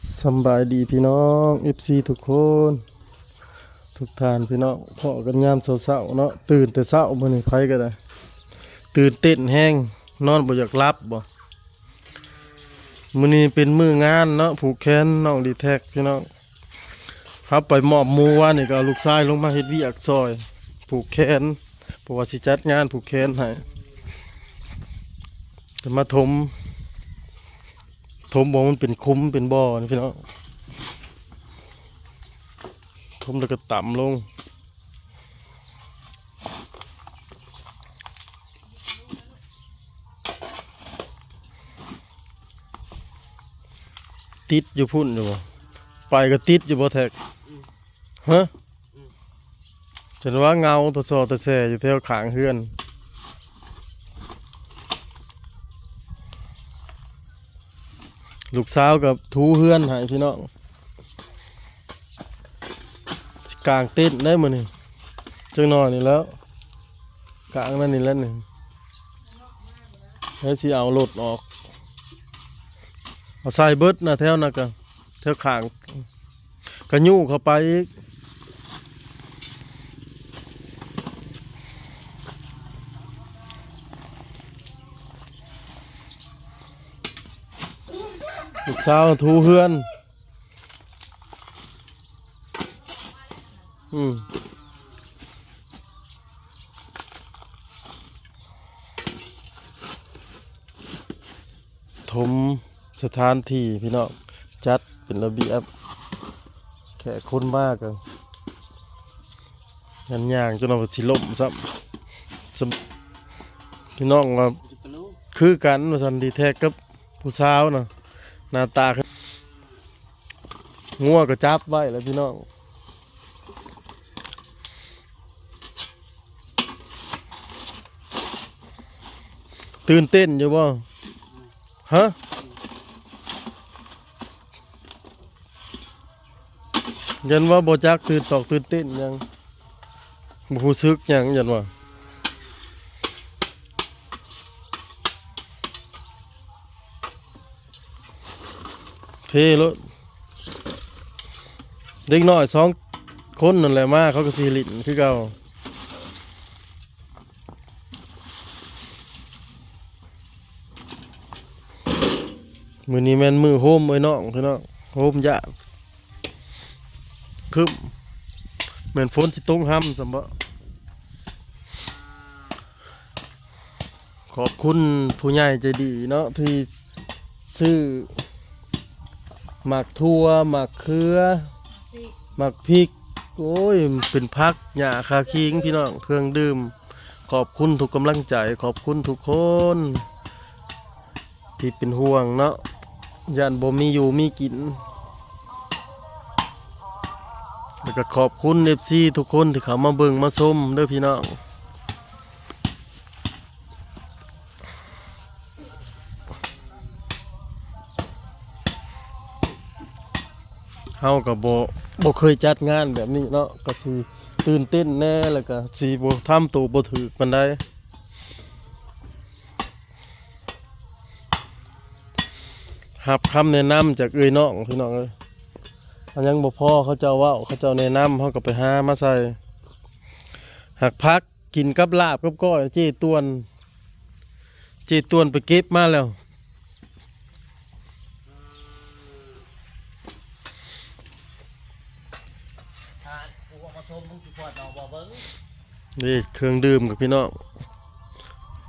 ສຳບາຍດີພີ່ນ້ອງ ເອັຟຊີ ທຸກຄົນ ທຸກທ່ານພີ່ນ້ອງ ພໍ້ກັນຍາມເຊົ້າໆເນາະ. ຕື່ນແຕ່ເຊົ້າມື້ນີ້ ໃຜກໍໄດ້ ຕື່ນເຕັ້ນແຮງ ນອນບໍ່ຢາກຫຼັບບໍ. ມື້ນີ້ເປັນມື້ງານເນາະ ຜູກແຂນນ້ອງດີແທັກພີ່ນ້ອງ. ເຮົາໄປມອບໝູວານນີ້ ກໍເອົາລູກຊາຍລົງມາເຮັດວຽກຊ່ອຍຜູກແຂນ ເພາະວ່າຊິຈັດງານຜູກແຂນໃຫ້. ຈະມາຖົມ ຖົມບໍ່ ມັນເປັນຂຸມເປັນບໍ່ນີ້ພີ່ນ້ອງ. ຖົມແລ້ວກໍຕ່ຳລົງ. ຕິດຢູ່ພຸ້ນຢູ່ບໍ່? ໄປກໍຕິດຢູ່ບໍ່ແທັກ? ຮະ? ຈົນວ່າເງົາຕະຊໍຕະແຊຢູ່ແຖວຂ້າງເຮືອນ. ລູກສາວກໍຖູເຮືອນໃຫ້ພີ່ນ້ອງ. ຊິກາງເຕັນໄດ້ມື້ນີ້ ຈັກໜ້ອຍນີ້ແລ້ວ ກາງນັ້ນນີ້ແຫຼະນີ້. ແລ້ວຊິເອົາລົດອອກ ເອົາໃສ່ເບິດນະ ແຖວນັ້ນກະ ແຖວຂ້າງ ກະຍູ້ເຂົ້າໄປອີກ. ລູກສາວຖູເຮືອນ. ອືມ ຖົມສະຖານທີ່ພີ່ນ້ອງ ຈັດເປັນລະບຽບ. ແຂກຄົນມາກໍຢ້ານຍ່າງຈົນວ່າຊິລົ້ມຊ້ຳ. ຊ້ຳ ພີ່ນ້ອງວ່າຄືກັນວ່າຊັ້ນ ດີແທັກກັບຜູ້ສາວນະ ໜ້າຕາຄື ງົວກໍຈັບໄວ້ແລ້ວພີ່ນ້ອງ. ຕື່ນເຕັ້ນຢູ່ບໍ່? ຮະ? ຢ້ານວ່າບໍ່ຈັກຕື່ນຕອກຕື່ນເຕັ້ນຫຍັງ ບໍ່ຮູ້ສຶກຫຍັງ ຢ້ານວ່າ ເທໂລດ. ເດັກນ້ອຍສອງຄົນນັ້ນແຫຼະມາ ເຂົາກໍຊິຫຼິ້ນຄືເກົ່າ. ມື້ນີ້ແມ່ນມື້ໂຮມເອີຍນ້ອງ ພີ່ນ້ອງ ໂຮມຍາດ. ຄຶ້ມ ແມ່ນຝົນຊິຕົກຮຳຊ້ຳບໍ? ຂອບຄຸນຜູ້ໃຫຍ່ໃຈດີເນາະ ທີ່ຊື້ໝາກຖົ່ວ ໝາກເຂືອ ໝາກພິກ ໂອ້ຍ ເປັນຜັກ ຫຍ້າ ຄາຄີງ ພີ່ນ້ອງ ເຄື່ອງດື່ມ. ຂອບຄຸນທຸກກຳລັງໃຈ ຂອບຄຸນທຸກຄົນ ທີ່ເປັນຫ່ວງເນາະ ຢ້ານບໍ່ມີຢູ່ມີກິນ. ແລ້ວກໍຂອບຄຸນເອັຟຊີທຸກຄົນທີ່ເຂົ້າມາເບິ່ງມາຊົມເດີພີ່ນ້ອງ. ເຮົາກໍບໍ່ ບໍ່ເຄີຍຈັດງານແບບນີ້ເນາະ ກໍຊິຕື່ນເຕັ້ນແດ່ ແລ້ວກໍຊິບໍ່ທຳໂຕບໍ່ຖືກປານໃດ. ຮັບຄຳແນະນຳຈາກເອື້ອຍນ້ອງພີ່ນ້ອງເອີຍ ອັນຫຍັງບໍ່ພໍເຂົາເຈົ້າເວົ້າ ເຂົາເຈົ້າແນະນຳ ເຮົາກໍໄປຫາມາໃສ່. ຫາກຜັກກິນກັບລາບກັບກ້ອຍ ເຈ້ຕວນ ເຈ້ຕວນໄປເກັບມາແລ້ວ. ນີ້ເຄື່ອງດື່ມກັບພີ່ນ້ອງ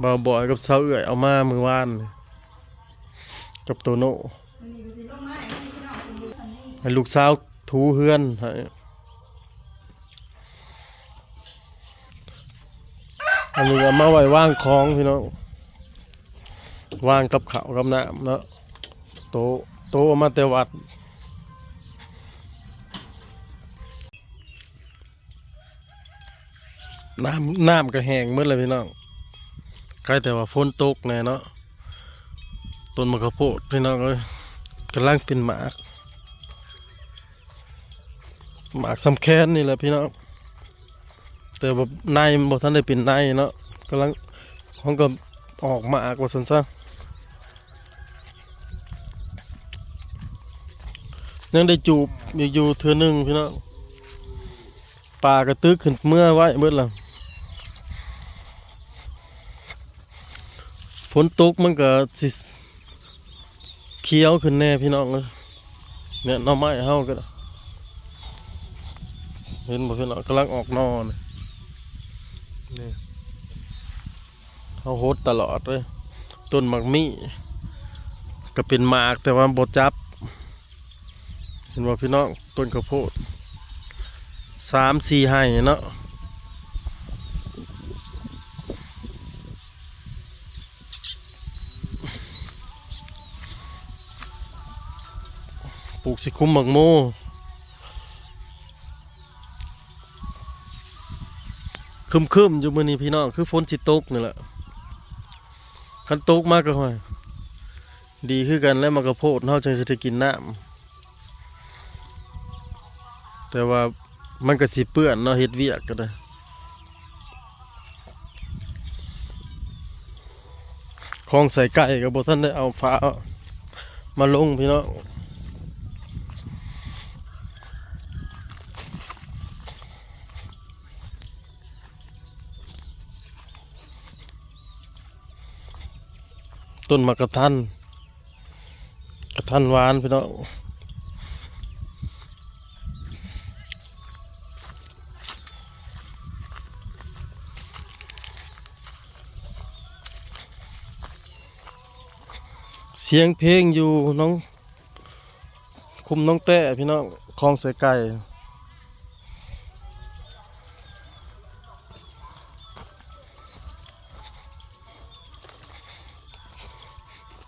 ບ່າວບອຍກັບສາວເອື້ອຍເອົາມາມື້ວານນີ້ ກັບໂຕໂນ່ ໃຫ້ລູກສາວຖູເຮືອນໃຫ້. ອັນນີ້ກໍເອົາມາໄວ້ວາງຂອງພີ່ນ້ອງ ວາງກັບເຂົ້າກັບນ້ຳເນາະ ໂຕະ ໂຕະເອົາມາແຕ່ວັດ. ນ້ຳ ນ້ຳກໍແຫ້ງໝົດແລ້ວພີ່ນ້ອງ ໃກ້ແຕ່ວ່າຝົນຕົກແດ່ເນາະ. ຕົ້ນໝາກກະໂພດພີ່ນ້ອງເອີຍ ກຳລັງເປັນໝາກ ໝາກສ່ຳແຂນນີ້ແຫຼະພີ່ນ້ອງ ແຕ່ວ່າໃນມັນບໍ່ທັນໄດ້ເປັນໃນເນາະ ກຳລັງ ມັນກໍອອກໝາກວ່າຊັ້ນຊະ. ຍັງໄດ້ຈູບອີກຢູ່ເທື່ອໜຶ່ງພີ່ນ້ອງ. ປາກະຕຶກຂຶ້ນເມືອໄວ້ເບິດລະ. ຝົນຕົກມັນກະຊິຂຽວຂຶ້ນແດ່ພີ່ນ້ອງເອີຍ. ເນຍ ໜໍ່ໄມ້ເຮົາກະ ເຫັນບໍ່ພີ່ນ້ອງ ກຳລັງອອກໜໍ່ນີ້ ນີ້ ເຮົາຫົດຕະຫຼອດເລີຍ. ຕົ້ນໝາກມີ້ກະເປັນໝາກ ແຕ່ວ່າບໍ່ຈັບ. ເຫັນບໍ່ພີ່ນ້ອງ ຕົ້ນເຂົ້າໂພດ ສາມສີ່ໄຮ່ເນາະ. ປູກຊິຄຸມໝາກໂມ. ຄຶ້ມໆຢູ່ມື້ນີ້ພີ່ນ້ອງ ຄືຝົນຊິຕົກນີ້ແຫຼະ. ຄັນຕົກມາກະ ໂອ້ຍ ດີຄືກັນແຫຼະ ໝາກກະໂພດເຮົາຈັ່ງຊິໄດ້ກິນນ້ຳ. ແຕ່ວ່າມັນກະຊິເປື້ອນເນາະ ເຮັດວຽກກະໄດ້. ຄອງໃສ່ໄກ່ກະບໍ່ທັນໄດ້ເອົາຝາມາລົງພີ່ນ້ອງ. ຕົ້ນໝາກກະທັນ ກະທັນຫວານພີ່ນ້ອງ. ສຽງເພງຢູ່ໜອງ ຄຸ້ມໜອງແຕ້ພີ່ນ້ອງ ຄອງໃສ່ໄກ່.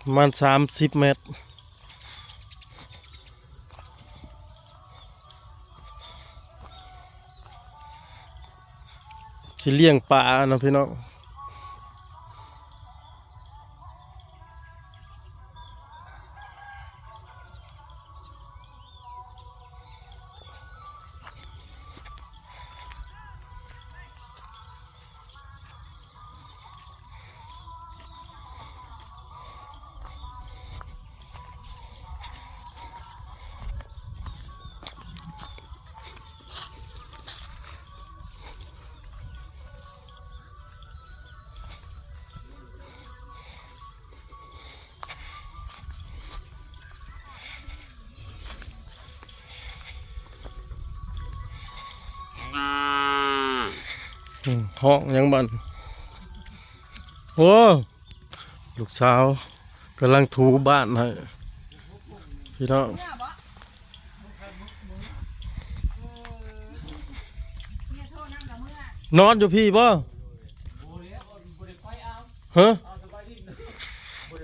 ປະມານສາມສິບແມັດ ຊິລ້ຽງປາເນາະພີ່ນ້ອງ. ອືມ ຮ້ອງຫຍັງບັດ? ໂອ້ ລູກສາວກຳລັງຖູບ້ານໃຫ້ພີ່ນ້ອງ. ນອນຢູ່ພີ້ບໍ່? ຮະ?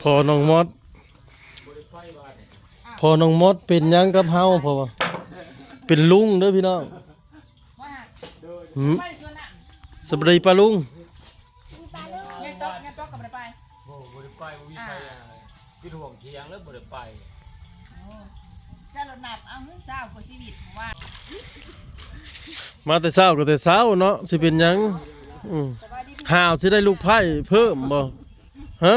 ພໍ່ນ້ອງມອດ ພໍ່ນ້ອງມອດເປັນຫຍັງກັບເຮົາ? ເພາະວ່າເປັນລຸງເດີພີ່ນ້ອງ. ຫືມ ສະບາຍດີປ້າລຸງ. ຍັງຕົກ ຍັງຕົກກະບໍ່ໄດ້ໄປ. ບໍ່ ບໍ່ໄດ້ໄປ ບໍ່ມີໃຜ ອ່າ ອັນນັ້ນເລີຍ ເປັນຫ່ວງຖຽງແລ້ວບໍ່ໄດ້ໄປ. ໂອ້ ເຈົ້າລົດນັບເອົາເງິນຊາວກວ່າຊີວິດວ່າ ມາແຕ່ເຊົ້າກະແຕ່ເຊົ້າເນາະ ຊິເປັນຫຍັງ? ອືມ ຫ້າວຊິໄດ້ລູກໄພ້ເພີ່ມບໍ່? ຮະ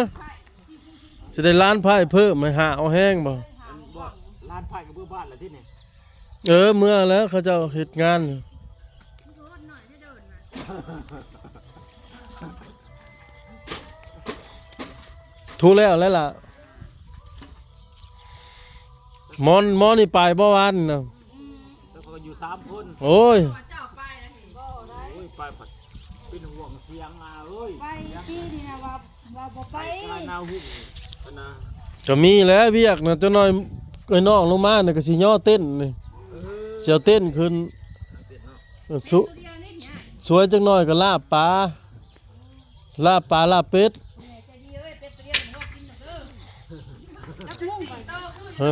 ຊິໄດ້ຫຼານໄພ້ເພີ່ມ ໃຫ້ຫ້າວແຮງບໍ່? ອັນບໍ່ ຫຼານໄພ້ກະເມືອບ້ານລະຕິນີ້. ເອີ ເມືອແລ້ວ ເຂົາເຈົ້າເຮັດງານຢູ່. ໂທແລ້ວແລ້ວລະ. ມອນ ມອນນີ້ໄປບໍ່ວານນະ? ອືມ ແລ້ວເຂົາກະຢູ່ສາມຄົນ. ໂອ້ຍ ເຈົ້າໄປລະ ໂອ້ຍ ໄປ ເປັນຫ່ວງຖຽງນາເອີຍ. ໄປປີນີ້ນະວ່າ ວ່າບໍ່ໄປ ໄປນາຫຸ່ງຫັ້ນນະ. ກະມີແຫຼະວຽກນະ ຈັກໜ້ອຍເອື້ອຍນ້ອງລົງມານະ ກະຊິຍໍເຕັນນີ້. ເອີ ຊິເອົາເຕັນຂຶ້ນ. ເອີ ສວ- ສວຍຈັກໜ້ອຍກະລາບປາ ລາບປາ ລາບເປັດ. ຮະ?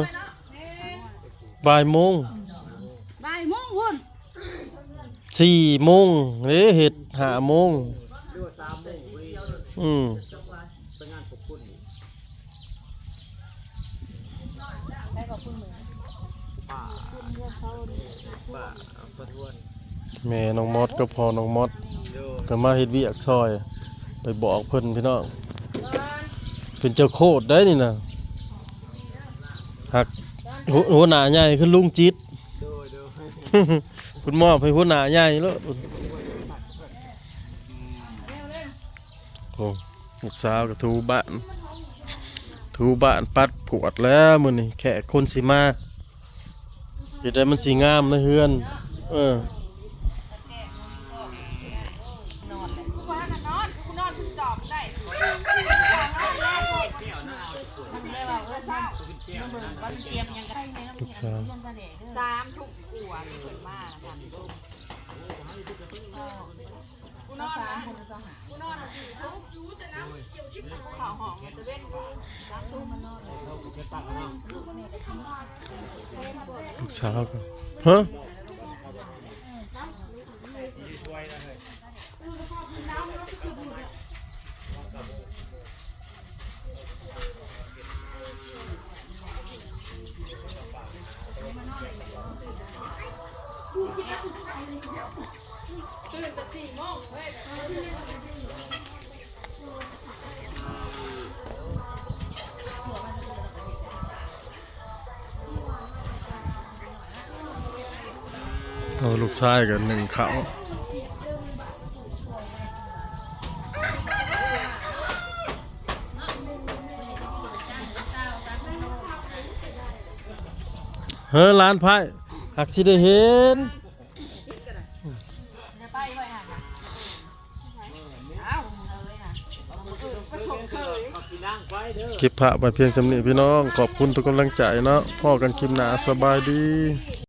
ບ່າຍໂມງ ບ່າຍໂມງພຸ້ນ. ສີ່ໂມງເດ້ ເຮັດຫ້າໂມງ. ອືມ ແມ່ນ້ອງມອດກັບພໍ່ນ້ອງມອດກະມາເຮັດວຽກຊ່ອຍ ໄປບອກເພິ່ນພີ່ນ້ອງ. ເປັນເຈົ້າໂຄດໄດ໋ນີ້ນະ ຮັກ ຫົວ ຫົວໜ້າໃຫຍ່ຄືລຸງຈິດ ໂດຍ ໂດຍ ເພິ່ນມອບໃຫ້ຫົວໜ້າໃຫຍ່ໂລດ. ໂອ້ ລູກສາວກໍຖູບ້ານ ຖູບ້ານປັດກວາດແລ້ວມື້ນີ້ ແຂກຄົນຊິມາ ເຮັດໃຫ້ມັນຊິງາມໃນເຮືອນ ເອີ. ລູກສາວ ສາມທຸ່ມກວ່າຊິເພິ່ນມານະ ທ່ານຜູ້ຊົມ. ລູກສາວກໍ ຮະ? ໂອ້ ລູກຊາຍກໍໜຶ້ງເຂົ້າ. ເຮີ ຫຼານໄພ້ ຫາກຊິໄດ້ເຫັນ. ເກັບພາບໄວ້ພຽງສ່ຳນີ້ພີ່ນ້ອງ ຂອບຄຸນທຸກກຳລັງໃຈເນາະ ພໍ້ກັນຄລິບໜ້າ ສະບາຍດີ.